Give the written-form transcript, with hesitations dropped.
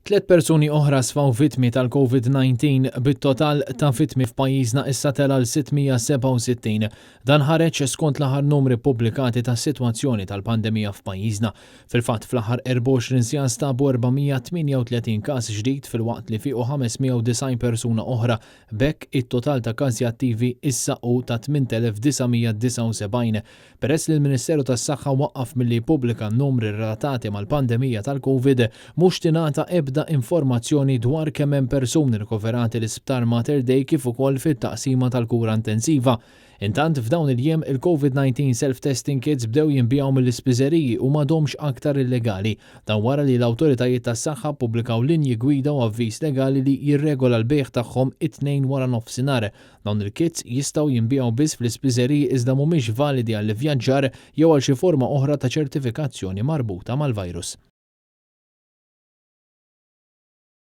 Tlet persuni oħra sfaw vittmi tal-COVID-19, bit-total ta' vittmi f'pajjiżna issa tela l 667. Dan ħareġ skont l-aħħar numri pubblikati tas-sitwazzjoni tal-pandemija f'pajjiżna. Fil-fatt, fl-aħħar 24 siegħa stabu 438 każ ġdid filwaqt li fiqu 590 persuna oħra. B'hekk it-total ta' każi attivi issa hu ta' 8,979. Peress li l-Ministeru tas-Saħħa waqqaf milli jippubblika numri relatati mal-pandemija tal-Covid, mhux tingħata ebda informazzjoni dwar kemm hemm persuni rikoverati l-Isptar Mater Dei kif ukoll fit-taqsima tal-kura intensiva. Intant, f'dawn il-jiem il-COVID-19 self-testing kits bdew jinbiegħu mill-ispiżeriji u m'għadhomx aktar illegali. Dan wara li l-awtoritajiet tas-saħħa ppubblikaw linji gwida u avviż legali li jirregola l-bejgħ tagħhom it-Tnejn wara nofsinhar. Dawn il-kits jistgħu jinbiegħu biss fl-ispiżeriji iżda mhumiex validi għall-ivvjaġġar jew għal xi forma oħra ta' ċertifikazzjoni marbuta mal-virus.